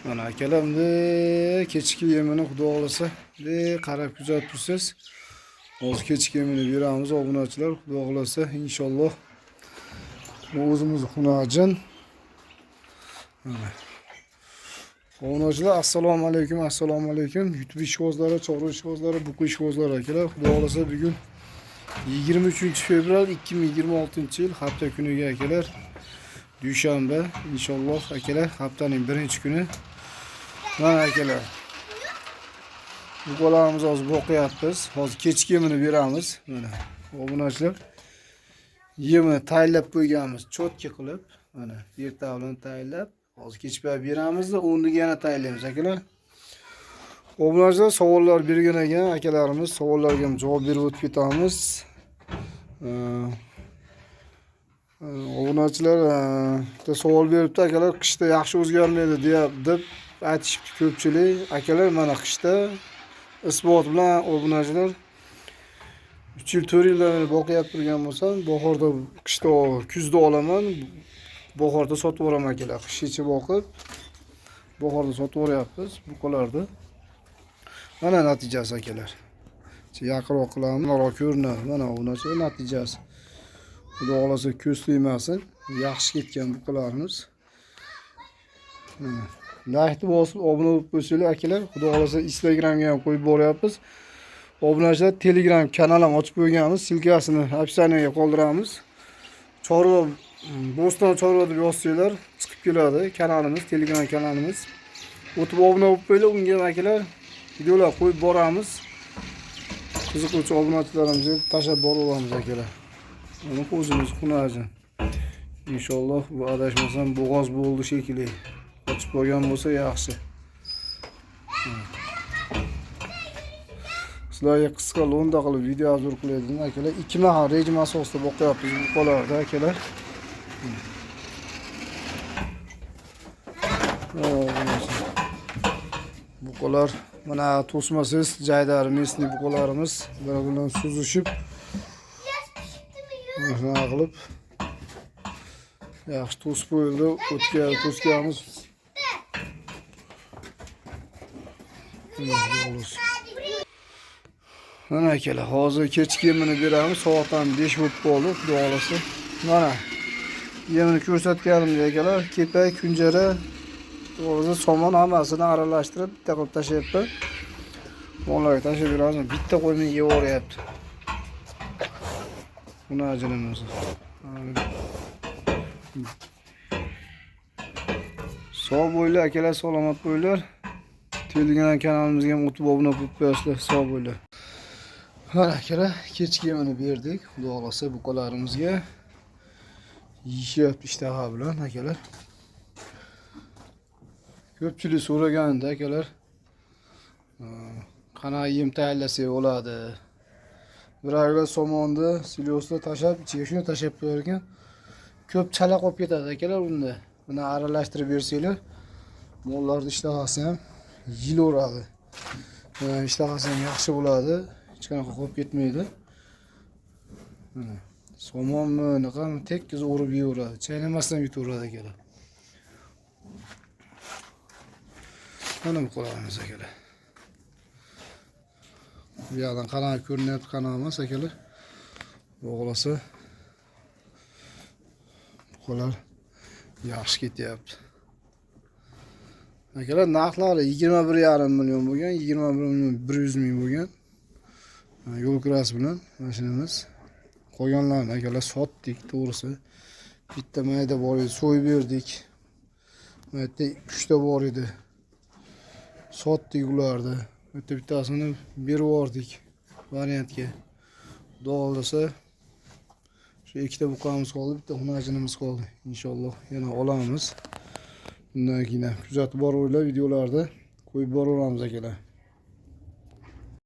Mana akalar, bunday kechki yemini, xudo xohlasa, bunday qarab kuzatib tursangiz, hozir kechki yemini beramiz obunachilar, xudo xohlasa, inshaalloh. Bu o'zimiz xunajin. Mana. Obunachilar, assalomu alaykum, assalomu alaykum. YouTube ishqibozlari, chorva ishqibozlari, buqa ishqibozlari akalar, xudo xohlasa bugun 23 fevral 2026 yil hafta kuniga akalar. Dushanba, inshaalloh akalar, haftaning birinchi kuni. Mana akalar. Buqalarimizni hozir boqyapmiz. Hozir kechki yemini beramiz. Mana obunachilar. Yemini tayyorlab qo'yganmiz, чётко qilib. Mana erta bilan tayyorlab, hozir kech payt beramizda, o'rniga yana tayyorlaymiz akalar. Obunachilar savollar bergan ekan akalarimiz, savollarga ham javob berib o'tib ketamiz. Obunachilar bitta savol beribdi akalar, qishda yaxshi o'zgarmaydi deb aytishibdi ko'pchilik. Akalar, mana qishda isbot bilan obunachilar 3 yil 4 yildan beri boqyapti turgan bo'lsam, bahorda, qishda, kuzda olaman, bahorda sotib yuboraman akalar. Qishgacha boqib, bahorda sotib yuboryapmiz buqalarni. Mana natijasi akalar. Yaqinroq qilamiz, aniqroq ko'rinadi. Mana obunachilar natijasi. Xudo xohlasa ko'z tegmasin. Yaxshi ketgan buqalarimiz. Mana. Laykni bosib obuna bo'lib qo'ysanglar akalar, xudo xohlasa Instagramga ham qo'yib boryapmiz. Obunachilar, Telegram kanal ham ochib qo'yganmiz. Ссылка sini описание ga qoldiramiz. Chorva, Bo'ston chorva deb yozsanglar chiqib keladi kanalimiz, Telegram kanalimiz. O'tib obuna bo'lib qo'yinglar, unga ham akalar videolar qo'yib boramiz. Qiziquvchi obunachilarimizga tashlab boraveramiz akalar. Mana o'zimiz xunajin. Inshaalloh bu adashmasam bo'g'oz bo'ldi shekilli. Qochib qolgan bo'lsa yaxshi. Sizlarga qisqa lo'nda qilib video обзор qilaydim akalar. Ikki mahal rejim asosida boqyapmiz buqalarni akalar. Buqalar mana to'smasiz jaydari местный buqalarimiz bir bilan suzishib mana shunaqa qilib yaxshi to'sib qo'yildi. O'tgan to'sganmiz. Mana akalar, hozir kechki yemini beramiz. Soat ham 5 bo'lib qoldi, xudo xohlasa. Mana yemini ko'rsatganimdek akalar, kepak, kunjara, to'g'risi somon hammasini aralashtirib bitta qilib tashlayapman. Mollarga tashlab beramiz. Bitta qo'ymay yevoryapti. Buni ajinimiz. Sog' bo'linglar akalar, salomat bo'linglar. Telegram kanalimizga ham o'tib obuna bo'lib qo'yasizlar. Sog' bo'linglar. Mana akalar, kechki yemini berdik. Xudo xohlasa buqalarimizga yeyishyapti ishtaha bilan akalar. Ko'pchilik so'ragandi akalar. Qanaqa yem tayyorlasak bo'ladi? Bir aylar somonni silosda tashlab, ichiga shuni tashlab qo'yar ekan. Ko'p chala qolib ketadi akalar unda. Buni aralashtirib bersanglar, mollarning ishtahasi ham yeyilaveradi. Ishtahasi ham yaxshi bo'ladi. Hech qanaqa qolib ketmaydi. Mana somonmi, anaqami tekis o'rib yeyaveradi. Chaynamasdan yutaveradi akalar. Mana bu qo'lamiz akalar. Bu yoqdan qanaqa ko'rinyapti, qanaqa emas akalar. Xudo xohlasa buqalar yaxshi ketyapti. Akalar, narxlari 21,5 million bo'lgan, 21 million 100 ming bo'lgan. Yo'l kirasi bilan mashinamiz. Qolganlarini akalar sotdik, to'g'risi. Bitta mayda bor edi, so'yib berdik. Bu yerda 3 ta bor edi. Sotdik ularni. Bu yerda bittasini berib yubordik variantga. Xudo xohlasa shu ikkita buqamiz qoldi, bitta xunajinimiz qoldi. Inshaalloh yana olamiz. Bundan keyin kuzatib boraveringlar, videolarda qo'yib boraveramiz akalar.